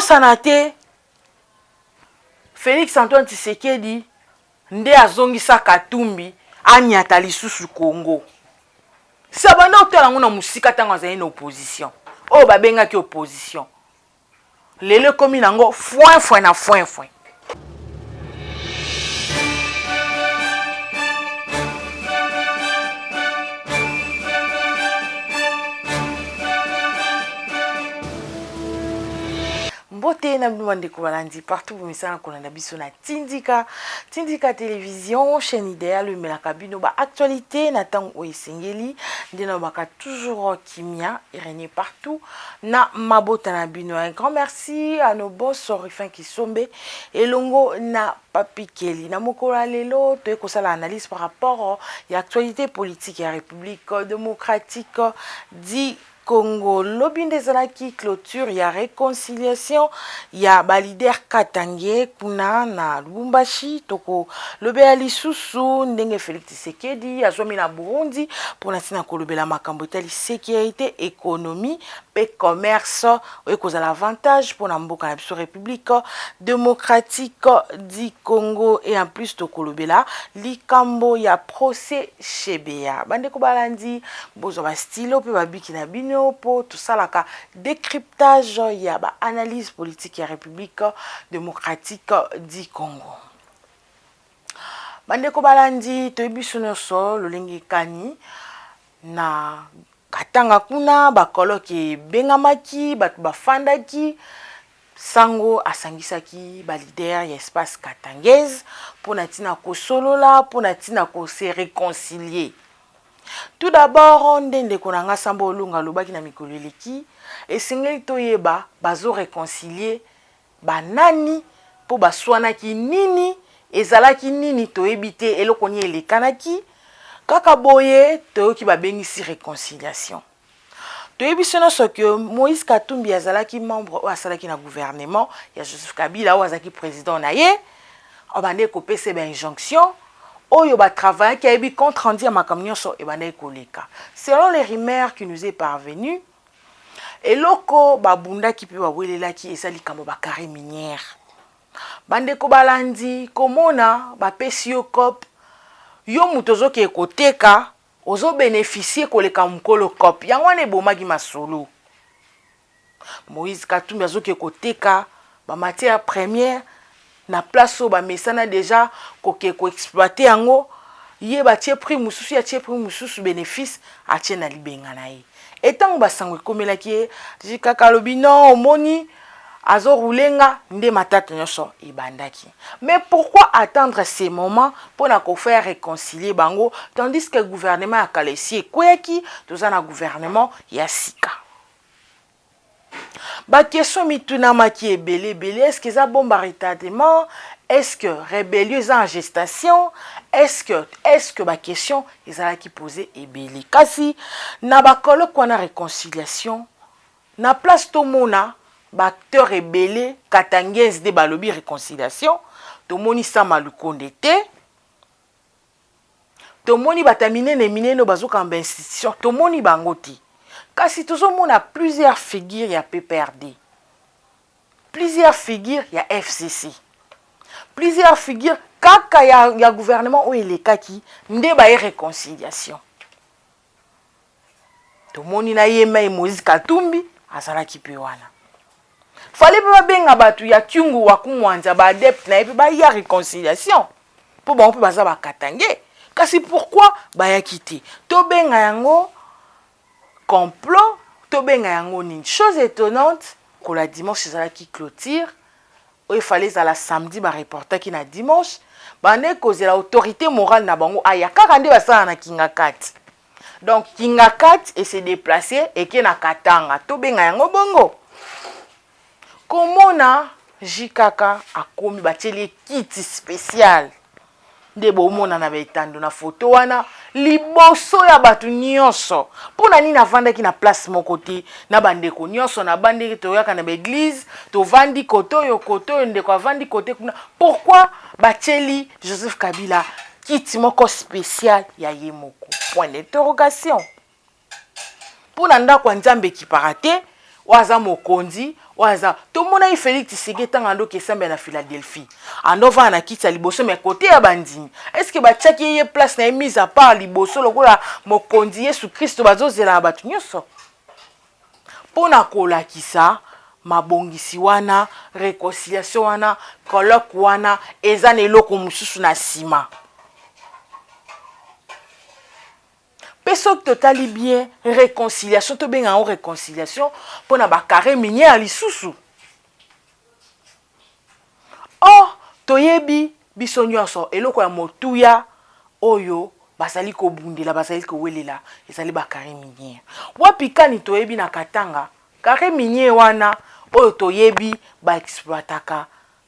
Tobosana te Felix Antoine Tshisekedi nde azongisa Katumbi anyata lisusu Congo. Si abanda kotala yango na mosika ntango azali na opposition, oyo babengaki opposition, lelo ekomi nango foin foin na foin foin. Mbote na bino bandeko balandi partout bomesana kolanda biso na Tindika Tindika Television, chaîne idéale emelaka bino ba actualité na ntango oyo esengeli. Nde nalobaka toujours kimia erenie partout na mabota na bino. Un grand merci à nos boss Rufin Kisombe elongo na Papi Kelly. Na mokolo ya lelo toye kosala analyse par rapport ya actualité politique ya République démocratique du Congo. Lobi nde ezalaki cloture ya reconciliation ya ba leader katange kuna na Lubumbashi. Tokolobela lisusu ndenge Felix Tshisekedi azwami na Burundi mpo na ntina kolobela makambo etali securite, economie mpe commerce oyo ekozala avantage mpo na mboka na biso Republique democratique du Congo. Et en plus tokolobela likambo ya procès Chebeya. Bandeko balandi, bozwa ba stylo mpe ba biki na bino mpo tosalaka decryptage ya ba analyse politique ya Republique democratique du Congo. Bandeko balandi, toyebi biso nyonso lolenge kani na Katanga kuna ba colloque ebengamaki, bato bafandaki, Sango asangisaki ba leader ya espace katangaise mpo na ntina kosolola, mpo na ntina ko se reconcilier. Tout d'abord nde ndeko na nga Samba Olonga alobaki na mikolo eleki, esengeli toyeba bazo reconcilier Ba nani? Po baswanaki nini? Ezalaki nini? Toyebi te eloko nini elekanaki. Kaka boye toyoki babengisi reconciliation. Toyebi biso nionso que Moïse Katumbi azalaki membre oyo asalaki na gouvernement ya Joseph Kabila oyo azalaki president na ye. Abandaki kopesa ye ba injonctions oyo ba travaillaki, ayebi compte rendu ya makambo nionso ebandaki koleka. Selon les rumeurs qui nous est parvenu, Eloko babundaki mpe bawelelaki eza likambo ba carre minière. Bandeko balandi komona bapesi yo coop, yo moto ozokende koteka ozo beneficier koleka mokolo coop. Yango wana ebomaki masolo. Moïse Katumbi azokende koteka ba matières premières na place oyo bamesana dejà koke ko exploiter yango, ye batie prix mosusu, ye atie prix mosusu, benefice atie na libenga na ye. Et tango ba sango ekomelaki ye, JKK alobi non omoni azo rouler nga, nde matata nionso ebandaki. Mais pourquoi attendre ce moment pona ko faire reconcilier bango tandis que gouvernement ya kala esi ekweyaki, toza na gouvernement ya sika. Ba questions mitunamaki ebele ebele, est-ce que eza bombe à retardement? Est-ce que rebellion eza en gestation? Est-ce que, est-ce que ba questions ezalaki pose ebele. Kasi na ba colloque wana reconciliation, na place tomona ba acteurs ebele katangais nde balobi reconciliation, tomoni Sama Lukonde te, Tomoni bato ya minene minene oyo bazokamba institution tomoni bango te. Kasi tozomona plusieurs figures ya PPRD, plusieurs figures ya FCC, plusieurs figures kaka ya, ya gouvernement oyo elekaki nde baye reconciliation. Tomoni na ye mai Moïse Katumbi azalaki pe wana. Fallait pe babenga batu ya Kyungu wa Kumwanza ba adeptes na ye pe baya reconciliation po bango pe baza ba katangais. Kasi pourquoi bayaki te? Tobenga yango complot, tobenga yango nini? Chose etonnante, mokolo ya dimanche ezalaki cloture, oyo fallait ezala samedi ba reportaki na dimanche, bandaki kozela autorite morale na bango aya kaka nde basala na Kingakati. Donc Kingakati e se deplacer eke na Katanga, tobenga yango bongo. Komona JKK akomi batieli ye kiti special nde bomona na baetando na foto wana liboso ya bato nyonso. Mpo na nini avandaki na place moko te na bandeko nyonso na bandenge toyaka na baeglise tovandi kote oyo kote oyo ndeko avandi kote kuna? Pourquoi batieli Joseph Kabila kiti moko special ya ye moko? Point d'interrogation. Mpo na ndako ya Nzambe ekipaka te, oyo aza mokonzi, Oyo aza tomonaki Félix Tshisekedi ntango andoki esambela na Philadelphie, andovanda na kiti ya liboso, mais côté ya bandimi, est ce que batiaki ye place na ye mise à part liboso lokola mokonzi Yesu Kristo bazozela na bato nyonso mpo na kolakisa mabongisi wana, réconciliation wana, colloque wana eza na eloko mosusu na nsima. Mpe soki totali bien, réconciliation, tobenga yango réconciliation mpona bacarré minier ya lisusu. Or toyebi biso nyonso, eloko ya motuya oyo bazali kobundela, bazali kowelela, ezali bacarré minier. Wapi kani toyebi na Katanga carré minier wana oyo toyebi baexploitaka?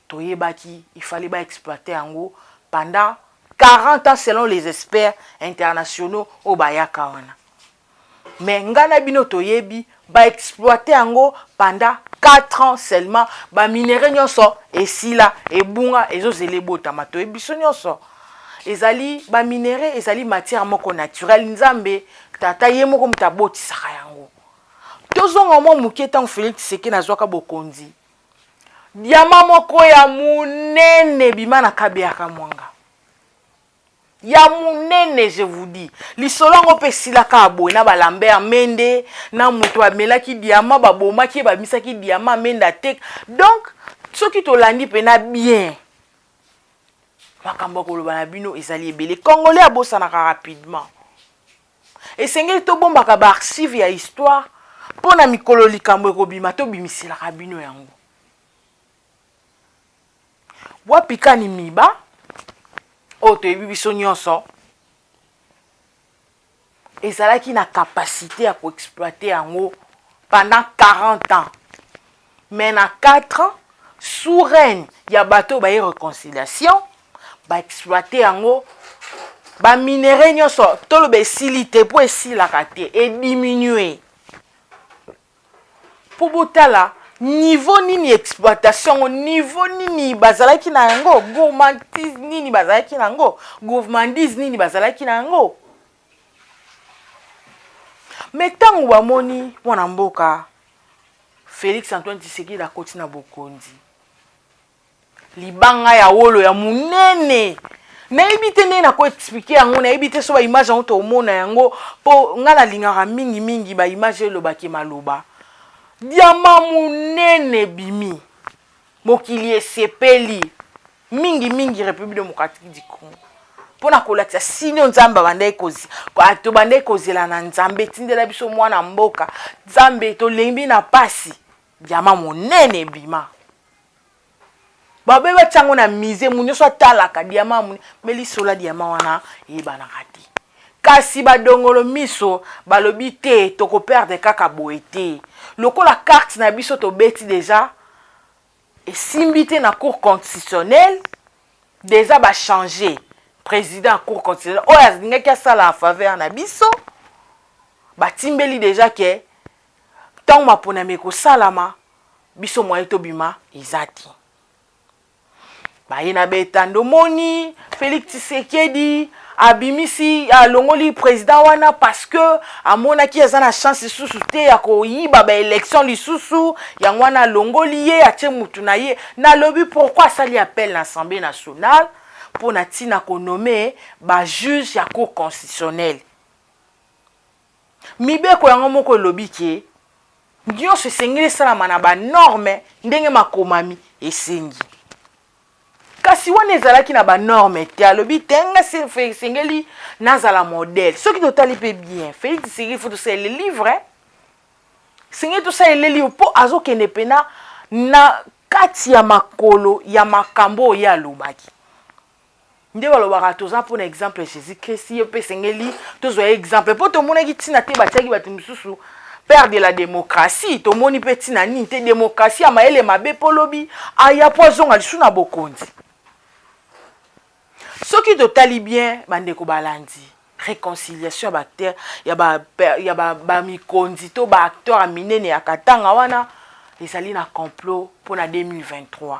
Toyebaki il fallait baexploite yango pendant 40 ans selon les experts internationaux oyo bayaka wana. Mais ngai na bino toyebi baexploite yango pendant 4 ans seulement, baminerais nyonso esila, ebunga, ezozela ebotama. Toyebi biso nyonso, ezali baminerais, ezali matière moko naturelle, Nzambe Tata ye moko moto abotisaka yango. Tozonga mwa moke, ntango Félix Tshisekedi azwaka bokonzi, diamant moko ya monene bima na Kabeya Kamwanga, ya monene, je vous dis. Lisolo yango mpe esilaka boye na baLambert Mende na moto amelaki diamant, babomaki ye, bamisaki diamant Mende ateka. Donc soki tolandi mpena bien, makambo ya koloba na bino ezali ebele. Congolais abosanaka rapidement. Esengeli tobombaka baarchive ya histoire mpo na mikolo likambo ekobima, tobimiselaka bino yango. Wapi kani miba oyo toyebi biso nyonso ezalaki na capacité ya koexploite yango pendant 40 ans, mais na 4 ans sous règne ya bato oyo baye réconciliation, baexploite yango, baminerais nyonso, toloba esili te mpo esilaka te, ediminue. Mpo botala niveau nini exploitation yango, niveau nini bazalaki na yango, gourmandise nini bazalaki na yango, gourmandise nini bazalaki na yango. Mais ntango bamoni mwana mboka Félix Antoine Tshisekedi akoti na bokonzi, libanga ya wolo ya monene, nayebi te ndenge nakoexplike yango, nayebi te so baimage yango tomona yango, mpo ngai nalingaka mingimingi baimage elobaki maloba. Diamant monene ebimi, mokili esepeli, mingimingi République démocratique du Congo, mpona kolakisa sino Nzambe abandaki, tobandaki kozela na Nzambe etindela biso mwana mboka. Nzambe, tolembi na pasi. Diamant monene ebima, babe batia yango na musée, mu nyonso atalaka diamant monene. Mais lisola diamant wana eyebanaka te. Kasi badongolo miso balobi te, tokoperdre kaka boye te. Lokola carte na biso tobeti déjà esimbi te na Cour constitutionnelle, déjà bachange président ya Cour constitutionnelle oyo alingaki asala en faveur na biso, batimbeli déjà ke ntango maponami ekosalama, biso moye tobima eza te. Baye na betando, moni Félix Tshisekedi abimisi, alongoli président wana parce que amonaki aza na chance lisusu te ya koyiba baélection lisusu. Yango wana alongoli ye, atie mutu na ye. Nalobi, pourquoi asali appel na Assemblée nationale mpo na ntina konommer bajuge ya Cour constitutionnelle? Mibeko yango moko elobi ke nyonso esengeli esalama na banorme ndenge makomami esengi. Kasi wana ezalaki na banorme te. Alobi te, nga esengeli nazala modèle. Soki totali mpe bien, Félix Tshisekedi, faut tosalela livre, esengeli tosalela livre mpo azokende mpena na kati ya makolo ya makambo oyo ye alobaki. Nde balobaka toza mpona exemple Jésus Christ, ye mpe esengeli tozwa exemple, mpo tomonaki ntina te batiaki bato mosusu père de la démocratie. Tomoni mpe ntina nini te, démocratie ya mayele mabe, mpo lobi aya mpo azonga lisusu na bokonzi. Soki totali bien, bandeko balandi, réconciliation ya baacteur ya bamikonzi to baacteur ya minene ya Katanga wana ezali na complot mpona 2023.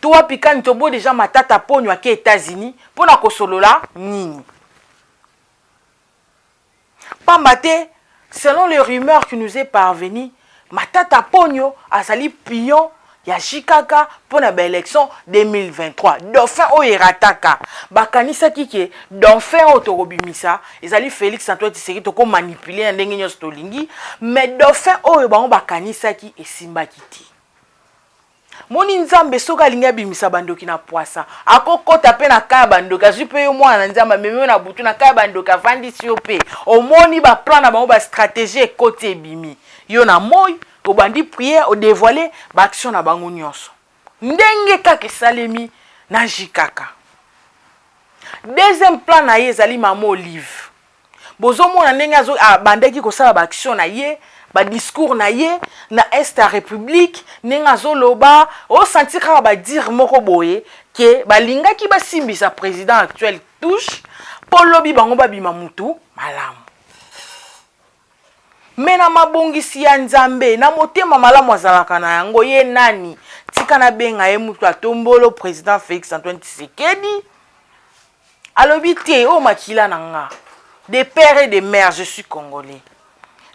To wapi kani tobo déjà Matata Ponyo ake États-Unis mpona kosolola nini? Pamba te, selon les rumeurs qui nous est parvenu, Matata Ponyo azali pion ya JKK mpo na baélection 2023. Dauphin oyo erataka, bakanisaki ke dauphin oyo tokobimisa ezali Félix Antoine Tshisekedi, tokomanipuler na ndenge nyonso tolingi, mais dauphin oyo bango bakanisaki esimbaki te. Moni, Nzambe soki alingi abimisa bandoki na pwasa, akokɔta mpe na ka ya bandoki, azwi mpe yo mwana na Nzambe, amemi yo na butu na ka ya bandoki, avandisi yo mpe omoni baplan na bango, bastratégie ekoti, ebimi yo na moi, obandi prière, odévoile baaction na bango nyonso ndenge kaka esalemi na JKK. Deuxième plan na ye ezali Mama Olive. Bozomona ndenge abandaki kosala baaction na ye, badiscours na ye na est ya République, ndenge azoloba, osentir kaka badire moko boye ke balingaki basimbisa président actuel touche mpo lobi bango babima mutu malamu. Me na mabongisi ya Nzambe, na motema malamu azalaka na yango, ye nani, tika nabenga ye mutu atombolo, président Félix Antoine Tshisekedi, alobi te: oyo makila na nga, de père et de mère, je suis congolais,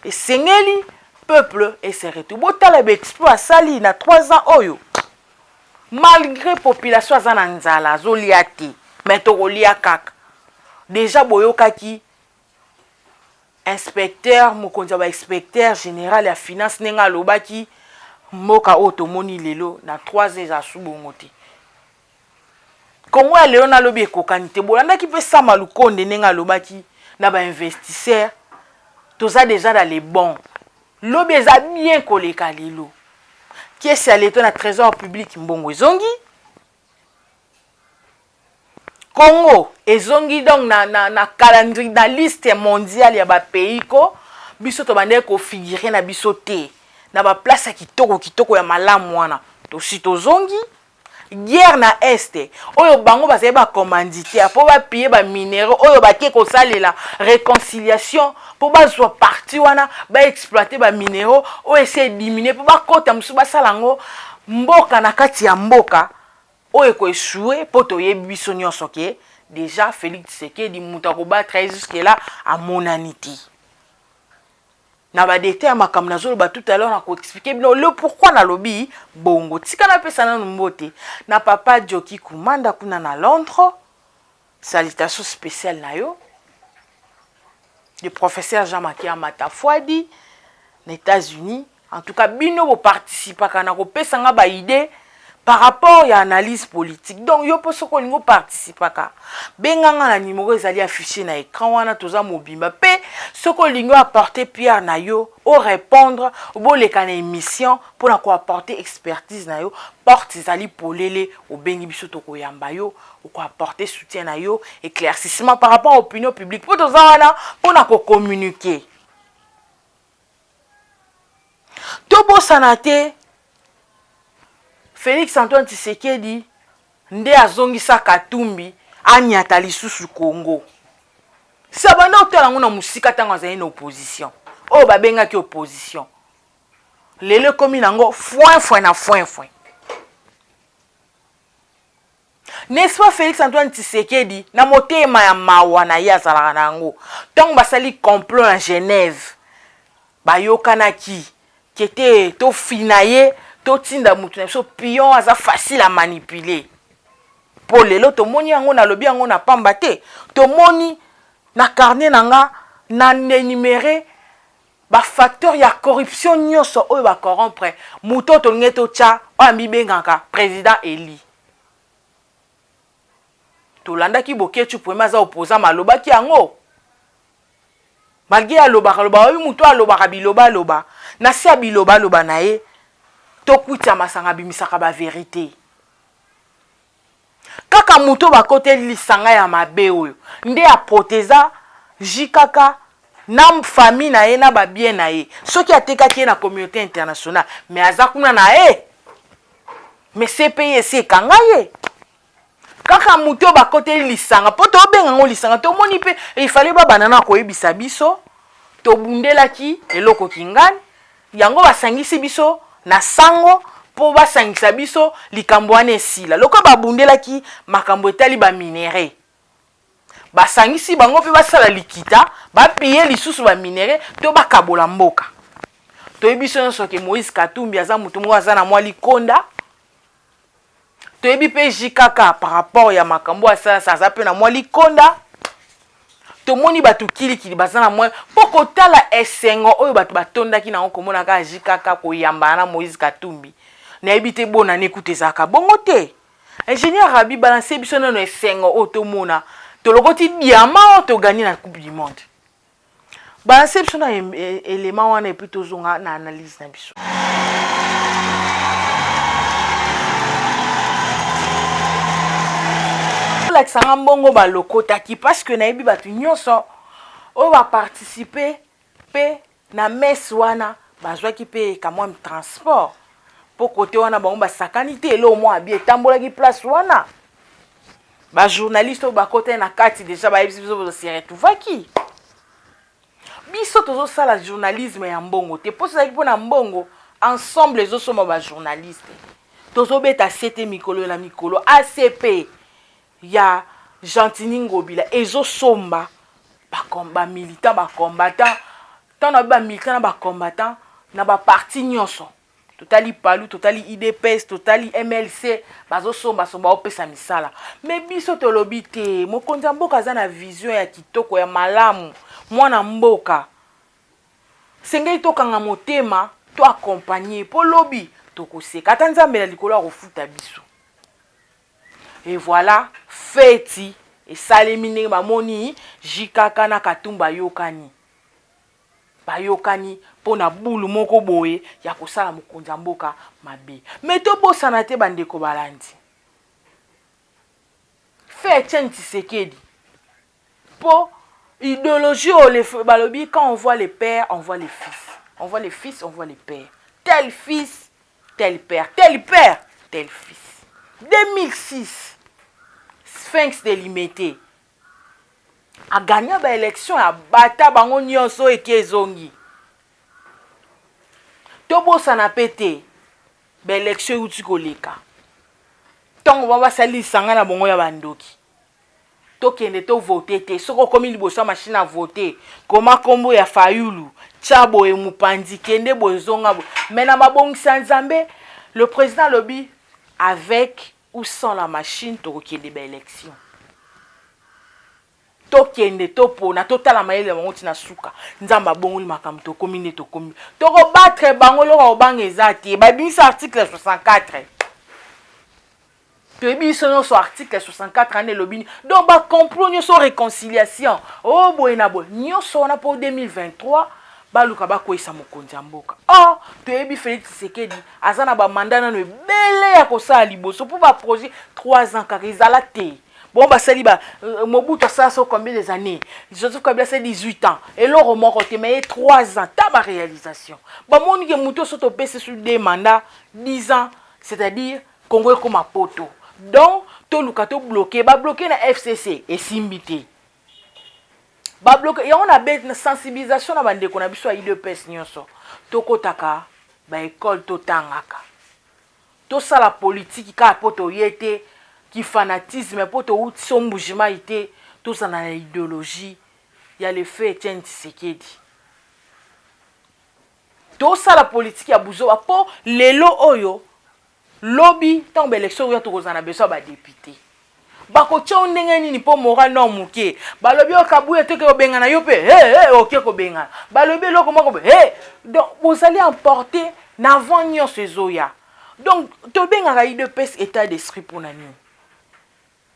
esengeli peuple ese retour. Botala baexploit asali na 3 ans oyo, malgré population aza na nzala, azolia te, mais tokolia kaka. Déjà boyokaki inspecteur mokonzi ya bainspecteur général ya finance ndenge alobaki: mboka oyo tomoni lelo na 3 ans eza su bongo te. Kongo ya lelo nalobi ekokani te. Bolandaki mpe Sama Lukonde ndenge alobaki na bainvestisseur: toza déjà dans les bons, lobi eza bien koleka lelo. Caisse ya leta na trésor public, mbongo ezongi, Congo ezongi donc na calendrier, na liste mondiale ya bapays ko biso tobandeki kofigurer na biso te na baplace ya kitoko kitoko ya malamu wana. Tosi tozongi. Guerre na est oyo bango bazali bacommanditaire mpo bapiller baminerais oyo bake kosalela réconciliation mpo bazwa parti wana, baexploiter baminerais oyo esi ediminuer mpo bakota mosusu, basala yango mboka na kati ya mboka oyo ekoéchouer, mpo toyebi biso nyonso ke déjà Félix Tshisekedi, moto akobattre ye jusque là amonani te. Na badétail ya makambo nazoloba tout à l'heure, na koexpliquer bino le pourquoi nalobi bongo. Tika napesa nanu mbote na papa Joki Kumanda kuna na Londres, salutation spéciale na yo, le professeur Jean Makia Matafwadi na États-Unis. En tout cas, bino boparticipaka na kopesanga baidée par rapport ya analyse politique. Donc yo mpo soki olingi oparticipaka, benganga na numéro ezali affiché na écran wana. Toza mobimba mpe soki olingi oapporter pierre na yo, orépondre, boleka na émission mpona koapporter expertise na yo, porte ezali polele. Obengi biso, tokoyamba yo, okoapporter soutien na yo, éclaircissement par rapport à opinion publique, mpo toza wana mpona kocommuniquer. Tobosana te, Félix Antoine Tshisekedi nde azongisa Katumbi anyata lisusu Congo. Si abanda otala yango na mosika ntango azali na opposition, oyo babengaki opposition, lelo ekomi nango foin foin na foin foin, n'est-ce pas? Félix Antoine Tshisekedi, na motema ya mawa na ye azalaka na yango, ntango basali complot na Genève, bayokanaki kete tofina ye, totinda motu na biso pion aza facile à manipuler. Mpo lelo tomoni yango, nalobi yango na pamba te. Tomoni na carnet na nga, na énuméré bafacteur ya corruption nyonso oyo bacorrompre moto oyo tolingi totya, oyo amibengaka président eli. Tolandaki Boketshu premier, aza opposant, malobaki yango malgré alobaka alobaka, oyebi moto alobaka biloba aloba na se ya biloba aloba na ye, tokwiti masanga, abimisaka bavérité. Kaka moto bakoteli lisanga ya mabe oyo nde aproteza JKK na famille na ye na babien na ye. Soki atekaki ye na communauté internationale, mais aza kuna na ye, mais CPI esi ekanga ye. Kaka moto oyo bakoteli lisanga, mpo tobenga yango lisanga, tomoni mpe ifale babanda na koyebisa biso tobundelaki eloko kingani yango, basangisi biso na sango mpo basangisa biso likambo wana esila. Lokola babundelaki makambo etali baminerais, basangisi bango mpe basala likita, bapiller lisusu baminerais to bakabola mboka. Toyebi biso nyonso ke Moïse Katumbi aza moto moko aza na mwa likonda. Toyebi mpe JKK par rapport ya makambo asalasa aza mpe na mwa likonda. Tomoni bato kilikili baza na mwa mpo kotala esengo oyo bato batondaki na yango komona kaka JKK koyambana na Moïse Katumbi. Nayebi te bonane kutu ezalaka bongo te. Ingénieur Rabi, balance biso nano esengo oyo tomona. Tolokoti diamant oyo toganye na Coupe du Monde. Balance biso na élément wana et puis tozonga na analyse na biso. Olakisa nga mbongo balokotaki parce que nayebi bato nyonso oyo baparticipe mpe na messe wana bazwaki mpe kamwa transport mpo kote wana bango basakani te eloko mwa abi etambolaki place wana. Bajournaliste oyo bakotaki na kati deja bayebisi biso bose retrouvaki. Biso tozosala journalisme ya mbongo te, mpo ezalaki mpona mbongo ensemble ezosomba bajournaliste. Tozobeta sete mikolo na mikolo. ACP ya Gentiny Ngobila ezosomba bamilitant, bacombattant. Ntango na bamilitant na bacombattant na baparti nyonso, totali Palu, totali UDPS, totali MLC, bazosombasomba opesa misala. Me biso tolobi te, mokonzi ya mboka aza na vision ya kitoko ya malamu. Mwana mboka sengeli tokanga motema, to accompagner mpo lobi tokoseka, ata Nzambe na likolo akofuta biso. Et voilà, feti esalemi ndenge bamoni JKK na Katumbi bayokani. Bayokani mpo na bulu moko boye ya kosala mokonzi ya mboka mabe. Me tobosana te bandeko balandi, fe Etienne Tshisekedi mpo idéologie oyo balobi, quand on voit les pères, on voit les fils, on voit les fils, on voit les pères, tel fils, tel père, tel père, tel fils. 2006, Sphinx de Limete aganya baélection ya bata bango nyonso eke ezongi. Tobosana mpe te baélection euti koleka, ntongo bango basali lisanga na bango ya bandoki, tokende tovote te. Soki okomi liboso ya machine à voter, koma nkombo ya Fayulu, tia boye mopanzi, kende boye, ezonga boye. Me na mabongisa Nzambe, le président alobi avec ou sans la machine tokokende baélection, tokende topona, totala mayele na bango ntina suka. Nzambe abongoli makambo, tokomi nde tokomi, tokobattre bango. Eloko kobanga eza te. Babimisa article 64, toyebi biso nyonso article 64 ane elobi nini. Donc bacomplot nyonso, réconciliation oyo boye na boye nyonso wana mpo 2023 baluka bakweyisa mokonzi ya mboka. Or toyebi Félix Tshisekedi aza na bamanda nano ebele ya kosala liboso mpo baprojet 3 ans kaka ezala te. Bon, basali ba Mobutu asala so combien des années, Joseph Kabila asali 18 ans, eloko moko te. Mais ye 3 ans ta baréalisation, bamoni ke motu oso topesi su deux mandats, 10 ans, c'est-à-dire Congo ekóma poto. Donc toluka tobloke, babloke na FCC, esimbi te, babloke yango na be na sensibilisation na bandeko na biso ya UDPS nyonso. Tokɔtaka baekole, totangaka, tosala politiki kaka mpo toye te kifanatisme, mpo touti so Mbujimayi te. Tozala na idéologie ya le feu Etienne Tshisekedi. Tosala politiki ya buzoba mpo lelo oyo, lobi ntango baélection oya, tokozala na besoin ya badéputé. Bakotia yo ndenge nini? Mpo moral na moke, balobi oyo Kabuya toke kobengana yo mpe hey, hey, oke kobengana, balobi eloko moko hey. Donc bozali emporté na avant nyonso ezoya. Donc tobengaka UDPS état d'esprit mpona nini?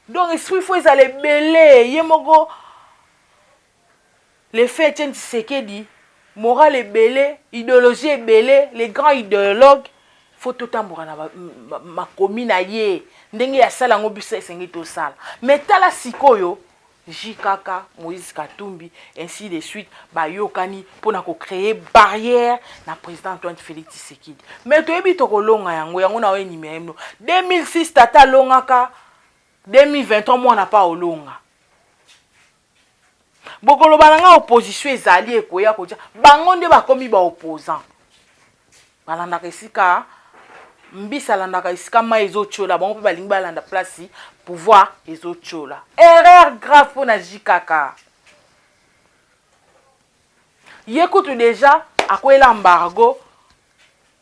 Donc esprit fo ezala ebele. Ye moko le feu Etienne Tshisekedi, moral ebele, idéologie ebele, les grands idéologues, fo totamboka na makomi na ye ndenge asala yango. Biso esengeli tosala. Mais tala sikoyo JKK, Moïse Katumbi, ainsi de suite, bayokani mpona kocréer barrière na président Antoine Félix Tshisekedi. Mais toyebi tokolonga yango. Yango na oyo numéro no 2006 tata alongaka, 2023 mwana pa olonga. Bokoloba na nga opposition ezali ekoya kotia bango nde bakomi baopposant. Balandaka esika mbisi alandaka esika mai ezotiola. Bango mpe balingi balanda place pouvoir ezotiola. Erreur grave mpo na JKK. Ye kutu déjà akwela embargo.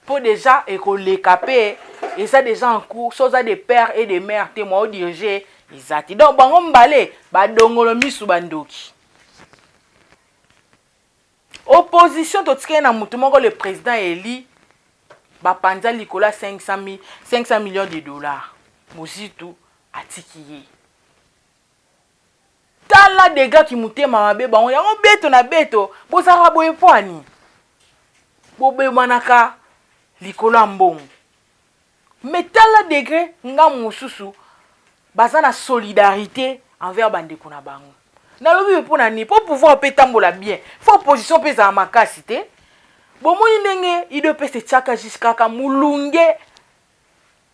Mpo déjà ekoleka mpe eza déjà en cours. So oza de père et de mère te, mwa odirige eza te. Donc bango mbale badongolo misu, bandoki. Opposition, totikali na motu moko, le président eli bapanza likolo ya 500 millions de dollars. Mozitu atiki ye. Tala dégâts, motema mabe bango yango. Beto na beto bozalaka boye mpo ani bobemanaka likolo ya mbongo. Mais tala degré, ngambo mosusu baza na solidarité envers bandeko na bango. Nalobi mpe mpo na nini? Mpo pouvoir mpe etambola bien, faut opposition mpe ezala makasi te. Bomoni ndenge UDPS etiaka jusqu'aka molunge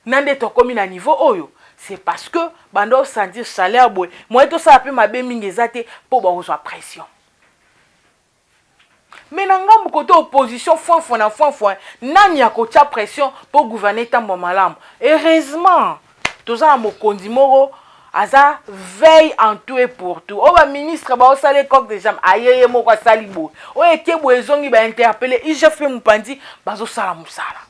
na nde tokómi na niveau oyo, c'est parce que bando osentir chaleur boye. Moye tosala mpe mabe mingi eza te mpo bakozwa pression. Mais na ngambu kote opposition, foinfoin na foinfoin, nani akotia pression mpo gouverner etambo malamu? Heureusement toza na mokonzi moko aza veille en tout et pour tout. Oyo baministre baosala coq de jambe, ayeye moko asali boye, oyo eke boye, ezongi, bainterpeller IGF mpe mopanzi bazosala mosala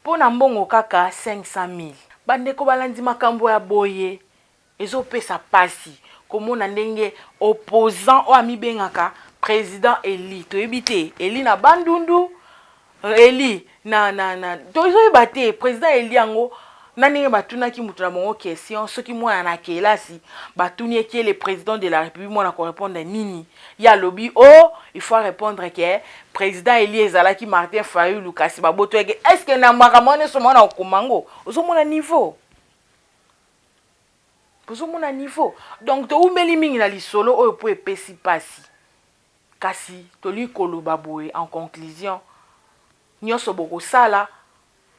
mpo na mbongo kaka 500 000. Bandeko balandi, makambo ya boye ezopesa mpasi komona ndenge opposant oyo amibengaka président eli, toyebi te eli na Bandundu, eli na tozoyeba te président eli yango na ndenge batunaki moto na bango question. Soki mwana na kelasi batuni eki le président de la République, mwana korépondre nini? Ye alobi o oh, il faut répondre ke président eli ezalaki Martin Fayulu, kasi babotoyeke. Est ce que na makambo wana nyonso mwana okoma ngo? Ozomona niveau, ozomona niveau. Donc toumeli mingi na lisolo oyo mpo epesi mpasi. Kasi tolingi koloba boye en conclusion: nyonso bokosala,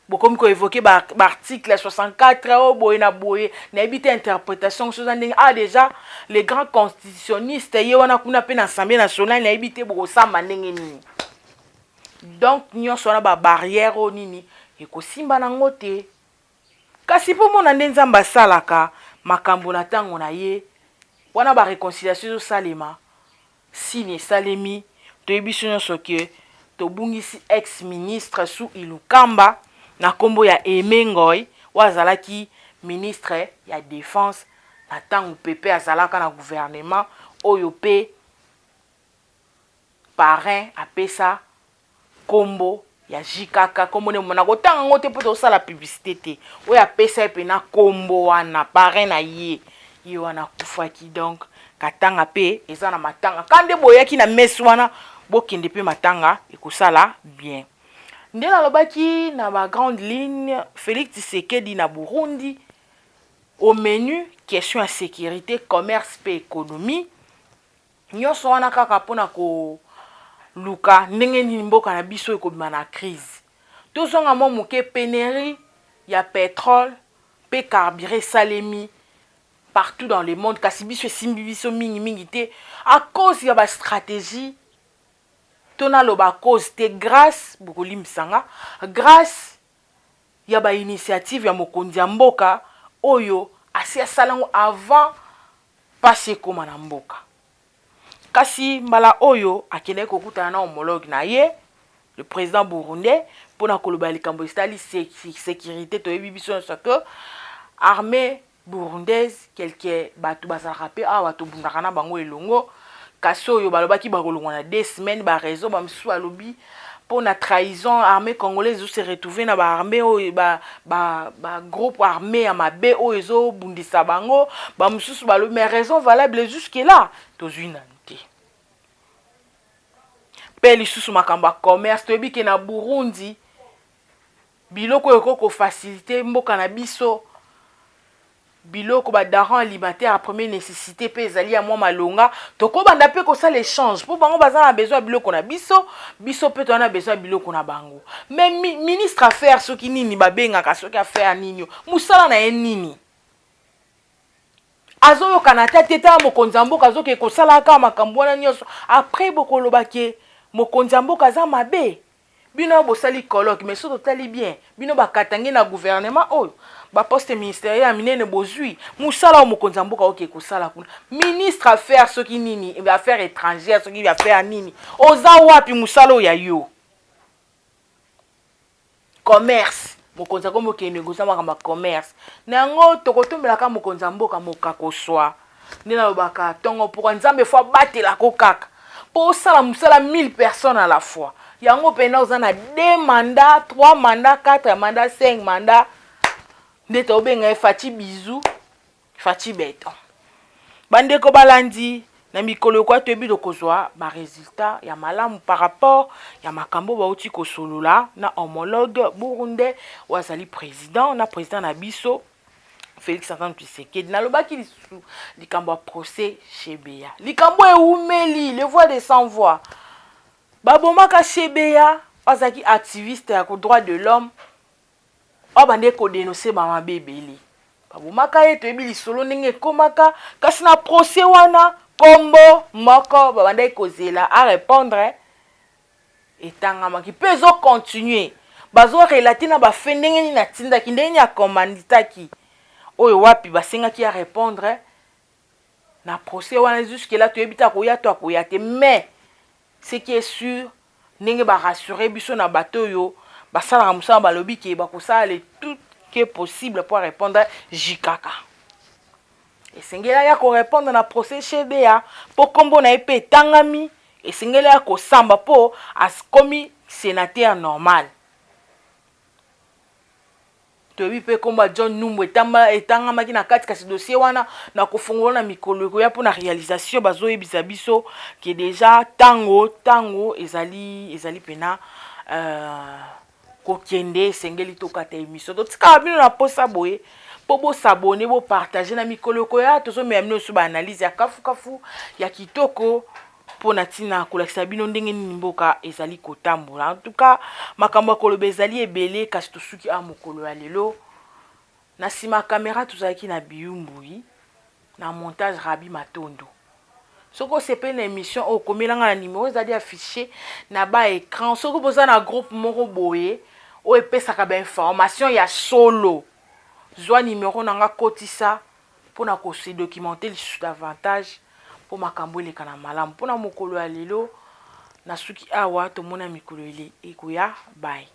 bokomi koévoquer baarticle 64 oyo boye na boye, nayebi te interprétation so eza ndenge. Ah, déjà le grand constitutionniste ye wana kuna mpe na Assemblée nationale, nayebi te bokosamba ndenge nini. Donc nyonso wana, babarrière oyo nini ekosimba nango te. Kasi mpo mona nde Nzambe asalaka makambo na ntango na ye wana, baréconciliation ezosalema, sini esalemi. Toyebi biso nyonso ke tobungisi ex ministre su Ilunkamba na nkombo ya Aimé Ngoy, oyo azalaki ministre ya Défense na ntango pepe azalaka na gouvernement oyo mpe parrain apesa nkombo ya JKK. Nkombo nde na kotanga yango te mpo tosala publicité te. Oyo apesa ye mpena nkombo wana, parrain na ye, ye wana akufaki. Donc katanga mpe eza na matanga ka nde boyaki na mesi wana, bokende mpe matanga ekosala bien. Nde nalobaki na bagrande ligne, Félix Tshisekedi na Burundi, au menu question ya sécurité, commerce mpe économie. Nyonso wana kaka mpona koluka ndenge nini mboka na biso ekobima na crise. Tozonga mwa moke, pénurie ya pétrole mpe carburant esalemi partout dans le monde, kasi biso esimbi biso mingimingi te à cause ya bastratégie to naloba cause te, grâce, bokolimbisanga, grâce ya bainitiative ya mokonzi ya mboka oyo asi asala yango avant mpasi ekóma na mboka. Kasi mbala oyo akendaki kokutana na homologue na ye, le président burundais, mpona koloba likambo etali sécurité. Toyebi biso nyonso ke armée burundaise, quelque bato bazalaka mpe awa, tobundaka na bango elongo. Kasi oyo balobaki bakolongwa na 2 semaines, baraison bamosusu balobi mpo na trahison. Armée congolaise ezose retrouve na baarmée oyo, bagroupe ba armé ya mabe oyo ezobundisa bango. Bamosusu balobi, mais raison valable jusque là tozwi nanu te. Mpe lisusu makambo ya commerce, toyebi ke na Burundi biloko oyo ekoki kofaciliter mboka na biso, biloko badenrées alimentaire ya première nécessité mpe ezali ya mwa malonga. Tokobanda mpe kosala échange mpo bango baza na besoin ya biloko na biso, biso mpe toza na besoin ya biloko na bango. Mais ministre affaire soki nini babengaka, soki affaire nini, mosala na ye nini? Azoyokana ata te. Tala mokonzi ya mboka azokende kosala kaka makambo wana nyonso. Après bokoloba ke mokonzi ya mboka aza mabe. Bino bosali colloque, mais so totali bien, bino bakatangi na gouvernement oyo, baposte ministériel ya minene bozwi, mosala oyo mokonzi ya mboka oke kosala kuna, ministre affaire soki nini, affaire étrangère, soki affaire nini, oza wapi? Mosala oyo ya yo. Commerce, mokonzi akomi okende koza makambo ya commerce. Na yango tokotombelaka mokonzi ya mboka mokakoswa. Nde nalobaka ntongo pokwa, Nzambe fo abatelako kaka mpo osala mosala 1000 personnes à la fois. Yango mpena oza na 2 mandat, 3 mandat, 4 mandat, 5 mandat. Nde tobenga ye Fatshi Bisou, Fatshi Béton. Bandeko balandi, na mikolo ekoya toyebi tokozwa baresultat ya malamu par rapport ya makambo bauti kosolola na homologue burundais oyo azali président na président na biso Félix Antoine Tshisekedi. Nalobaki lisusu likambo ya procès Chebeya, likambo ewumeli, le voix de sans voix. Babomaka Chebeya, azalaki activiste ya droit de l'homme oyo bande kodénoncer bamabe ebele. Babomaka ye, toyebi lisolo ndenge ekomaka. Kasi na procès wana, nkombo moko babandaki kozela arépondre etangamaki mpe ezocontinuer. Bazorelater na bafaits, ndenge nini atindaki, ndenge nini acommanditaki, oyo wapi basengaki ya répondre na procès wana. Jusque là toyebi te akoya to akoya te. Mais ce qui est sûr, ndenge barassurer biso na bato oyo basalaka mosala, balobi ke bakosala le tout que possible pour répondre. Jikaka esengeli aya korépondre na procès Chebeya mpo nkombo na ye mpe etangami. Esengeli aya kosamba mpo akomi sénateur normal. Toyebi mpe nkombo ya John Numbu etangamaki na kati, kasi dossier wana na kofongola na mikolo ekoya mpona réalisation. Bazoyebisa biso ke déjà ntango ezali mpena kokende. Esengeli tokata émission, totikaka bino na posa boye mpo bos'abonner, bopartager. Na mikolo ekoya tozomela bino lisusu baanalyse ya kafukafu ya kitoko mpo na ntina kolakisa bino ndenge nini mboka ezali kotambola. En tout cas, makambo ya koloba ezali ebele, kasi tosuki awa mokolo ya lelo. Na nsima ya kamera tozalaki na Biyumbui, na montage Rabi Matondo. Soki osepeli na émission oyo, okomelanga na numéro ezali affiché na baécran. Soki boza na groupe moko boye oyo epesaka bainformation ya solo, zwa numéro na nga, kotisa mpona kose documenter lisusu davantage mpo makambo eleka na malamu. Mpona mokolo ya lelo nasuki awa. Tomona mikolo ele ekoya. Bye.